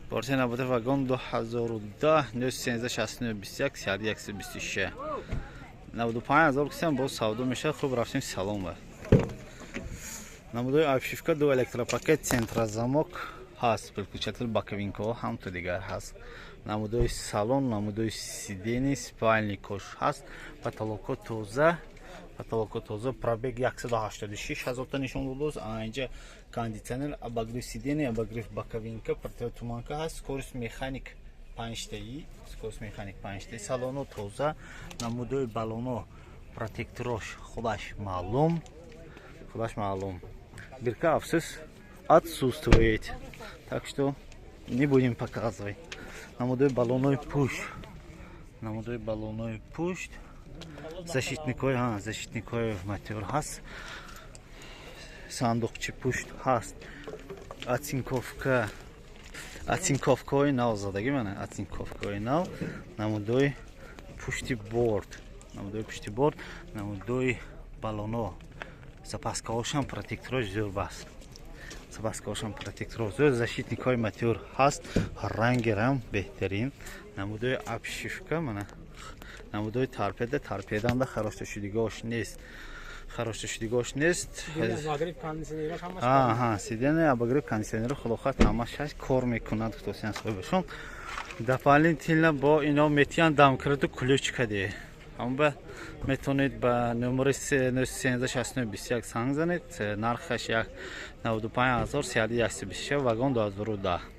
Порция набуда, вагон 2010, 913 69 21 31 126. 95 000 кисам боз савдо мешавад. Хуб, рафтем салон ба. Намудои обшивка, ду электропакет, центрозамок ҳаст, переключатель боковинкаҳо ҳамту дигар ҳаст. Намудои салон, намудои сиденье, спальникош ҳаст, потолоко тоза, потолоко тоза, пробег 186 ҳазорта нишон додааст. Инҷа кондитсионер, обогрев сиденье, обогрев боковинка, противотуманка ҳаст, скорость механик панҷтаи, скорость механик панҷтаи, салоно тоза, намудои баллоно, протекторош худаш маълум, худаш маълум. Бирка, афсӯс, отсутствует, так что не будем показывать. Намудои баллонои пушт, намудои баллонои пушт, защитникҳои, защитникҳои мотор ҳаст, сандуқчи пушт ҳаст, оцинковка, оцинковкаҳои нав задагӣ, мана оцинковкаҳои нав, намудои пушти борт, намудои пушти борт, намудои баллоно, запаскаҳошам протекторош зӯр баст, запаскаҳошам протекторо зӯр, защитникҳои мотор ҳаст, рангерам беҳтарин, намудои обшивка, мана намудои торпеда, торпеданда харошташудигош нест, харошташудигош нест. Сиденье, обогрев кондитсионер, худохоҳ, ҳамаш ҳаст, кор мекунад. Гуфтосиян соҳибашон, дополнительно бо ино метиҳанд домкрату ключ каде. Ҳамба метавонед ба номери 913 69 21 занг занед. Нархаш як 95 000, 31 126, вагон 2010.